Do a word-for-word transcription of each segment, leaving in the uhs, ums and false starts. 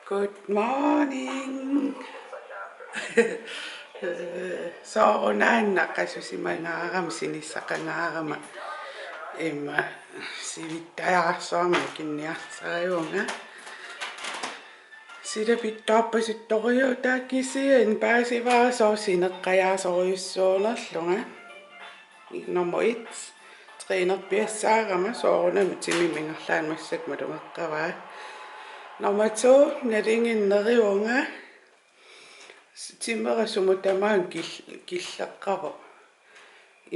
Good morning. Soorunami qasusimangaarama, sinissaqangaarama, ima sivittajaarsuarmik kinniarsarivunga. Sila pitsaarpasittorujuuvoq, taava kisianni paasivara sooq sineqqajaasorujussuunerlunga. Nummer et, trænerpiassaarama, soorunami timimik ingerlaannaq massakkut malugeqqavaa. Nummer to, nalinginneq nerivunga, s-, timera sumut tamaat kil-, killeqqavoq.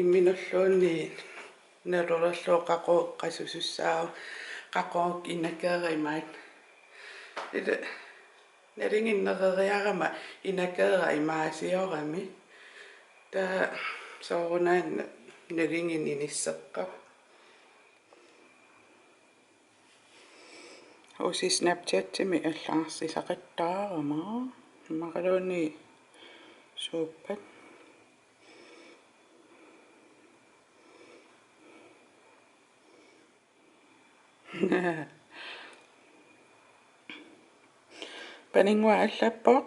Imminulluunniit nalulerlugu qaqugu qasusussaavoq, qaqugu inakeera imaat. Ila nalinginneq neriarama inakeera imaasiorami. Taava soorunami nalinginneq inisseqqavoq. Usi Snapchatimi allagarsisaqattaarama. Imaluunniit suuppat. Paninnguaq allappoq: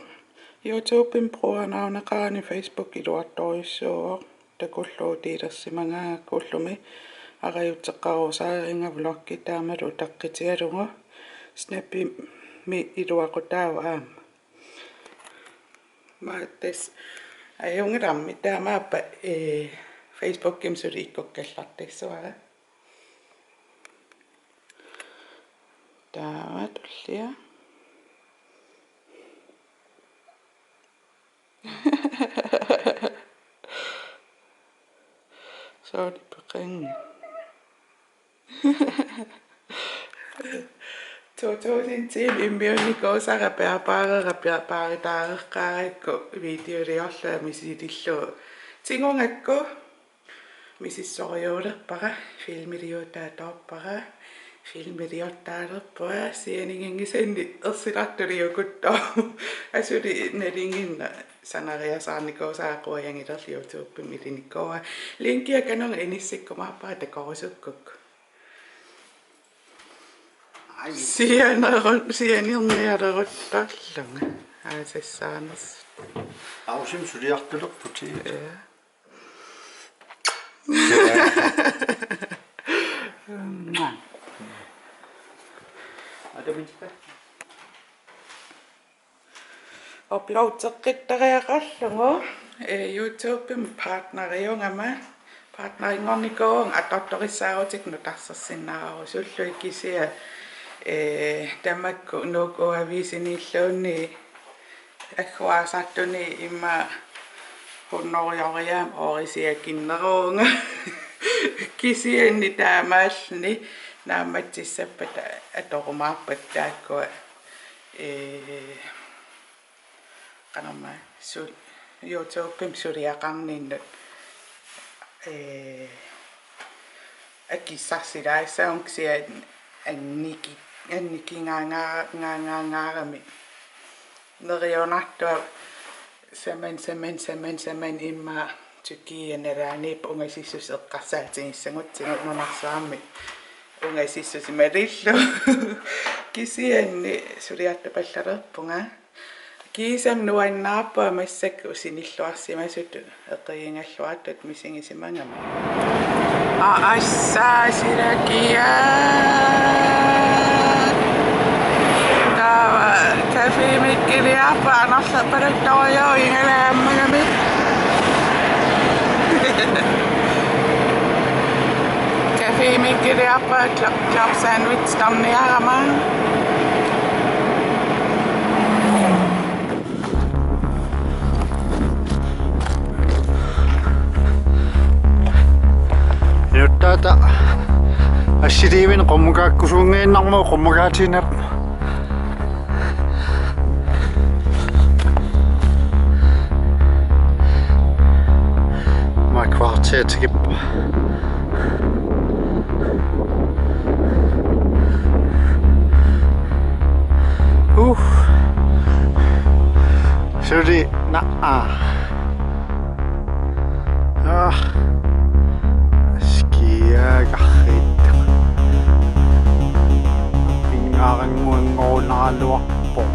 YouTubemi brugernavneqarani Facebook iluartorujussuuvoq. Takullugu deleersimagaangakku ullumi arajuteqarusaariga vloggi taamalu utaqqitigalugu. Snapimi iluaqutaavoq aamma. Maani tassa ajunngilaq, taamaappoq, ee, Facebookimi suli ikkukkallartassavara. Taava tullia. Soorlu peqanngilaq. Two thousand ten immiunnikuusara bærbareera, bærbaretaareqqaarakku videoliorlunga misilillugu tigugakku. Misissorujuulerpara, filmiliortarpara, filmiliortaalerpunga, sianiginngisannik ersilartuliukuttooq. Asuli nalinginneq sanariasaarnikuusara qujangilerlu YouTubemi ilinikuuara. Linkia kanunga inissikkumaarpara takorusukkukku. Ai. Sianerun-, sianernialeruttarlunga. Aasassaanersut. Pausimi suliartulerputit. Ja. Uploadeqqittariaqarlugu, eh, YouTubemi partneriugama, partnerinngornikuuvunga atortorissaarutit nutarsarsinnaarusullugit, kisianni, eh, tamakku Nuuk Uaviisiniilluunniit agguaasartuni immaqa hunnorujoriaammik oorisiakinneruunga. Kisianni taamaalluni naammatsissappata atorumaarpakka taakkua, ee, qanormaa su-, YouTubemi suliaqarninnut, ee, akissarsilaassaanga, kisianni anniki-, annikingaanga-, ngaangaangaarami. Neriunartua saman, saman, saman, saman immaqa Tyrkiat nalaaniippoq ungasissuseq eqqarsaatigissagutsigu nunarsuarmi ungasissuseq malillugu. Kisianni suliartupallalerpunga. Kiisami nuannaarpunga massakkut sinilluarsimasutut eqigigalluartutut misigisimagama. Aa, assaa, silakiaq. Taava Café Mikkeliarpara anorlerpaluttorujuuvoq igalaammagami. Café Mikkeliarpara club, club sandwich tarniarama. Inuttaata assiliivin qummukaakkusuunngiinnarmut qummukaatiinnarpoq. Maani kvarter tikippoq. Uh. Suli naa. Ah. Skiagarrit. Pingaarannguanngorunaraluarpoq.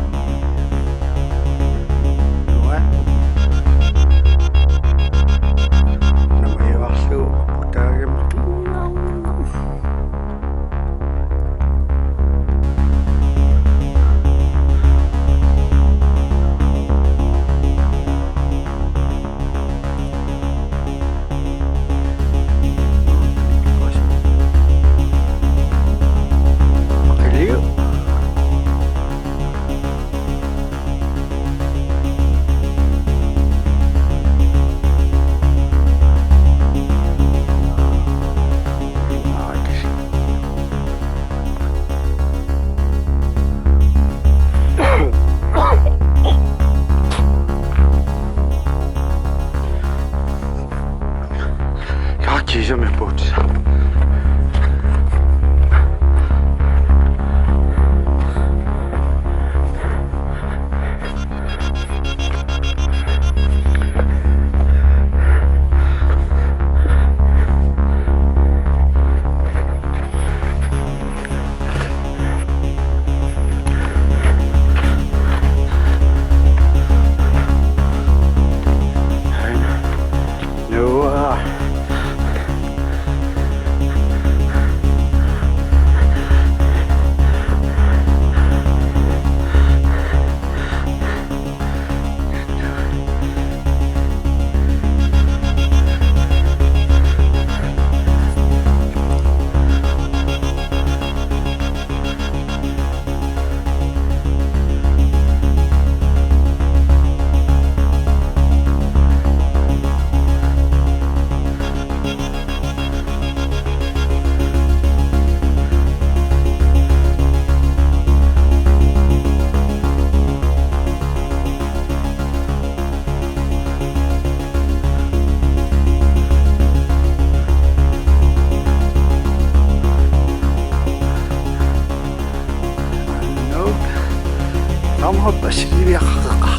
Aamma pasiliviaqaqaqa.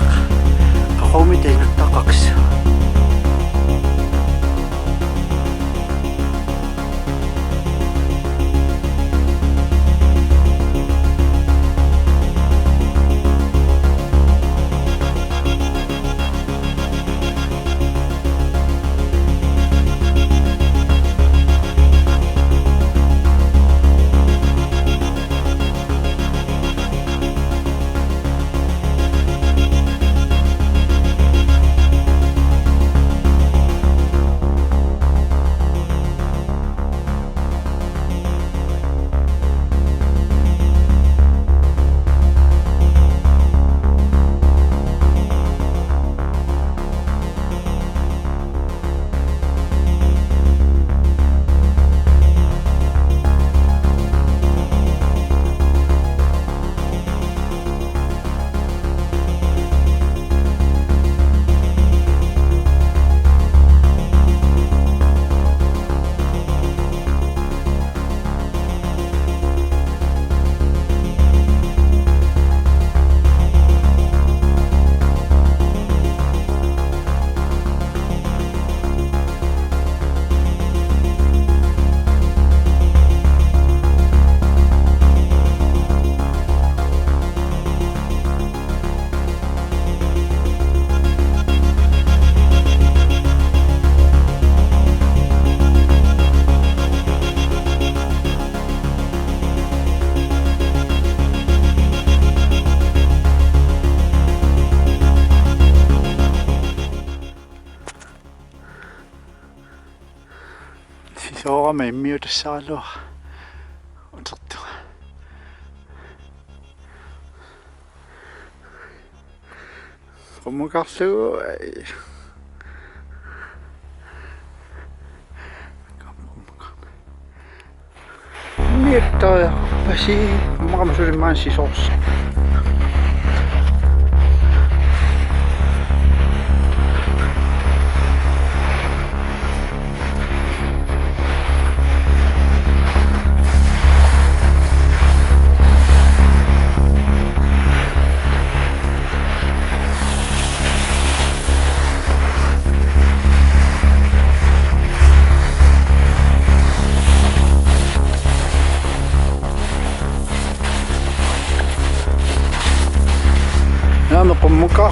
Qaqugumut inuttaqaqsi. Sisoorama immiutassaraluaq utertunga. Qummukarlugu. Miattariarpasi, maqama sulimaan sisoorsa. Naamik qummuka.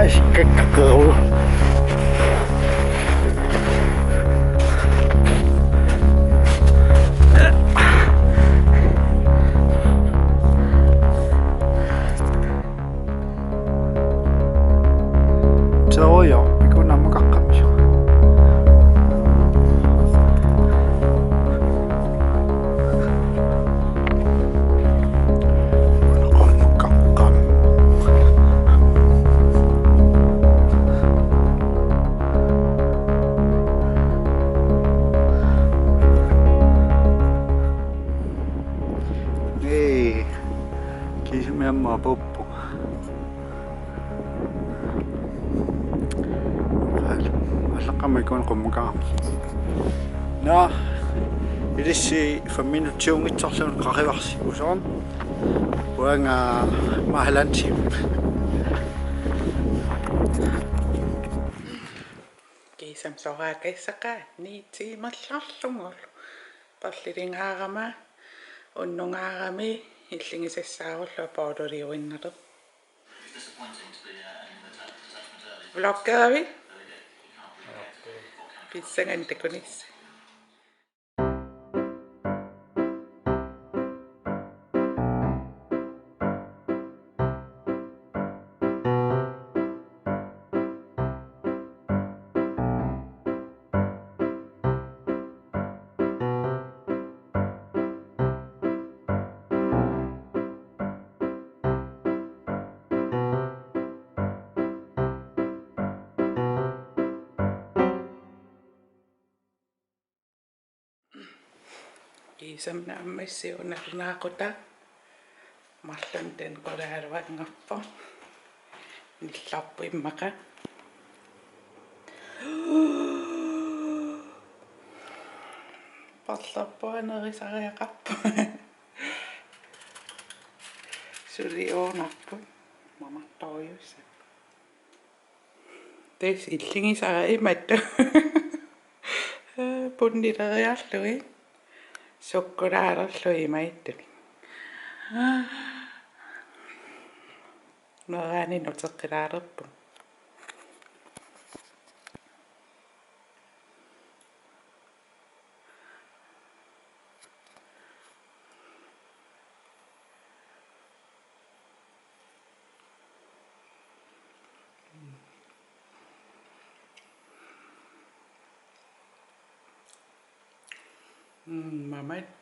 Nice. Soorujuk, mikunammukaqqammisoq. Qummukaqqam. Ee, kiisami aamma apuuppoq. Allaqqamma ikuuna qummukarami. Nå, ilissi fem minutsiunngitsorluunniit qaqivarsi usoorn. Uanga mahalansi. Kiisami soraakka issaqaat ni tiimallarlugulu. Perlilingaarama, unnungaarami, illigisassaarullu apoorluliuinnartoq. Vloggeravit? Pissanganaq takunissaa. Isamna ammassi una nalunaaqutaq. Marlunten qulaaluanngorpoq. Nillerpoq immaqa. Parlerpoq anerisariaqarpoq. Suli uunarput. Mamartorujussaq. Tassa illigisara imatut. Punnileriarlugit. Sukkulaalerlugit imaattunik. Meeraanermi uteqqilaalerpunga. Mm, mamat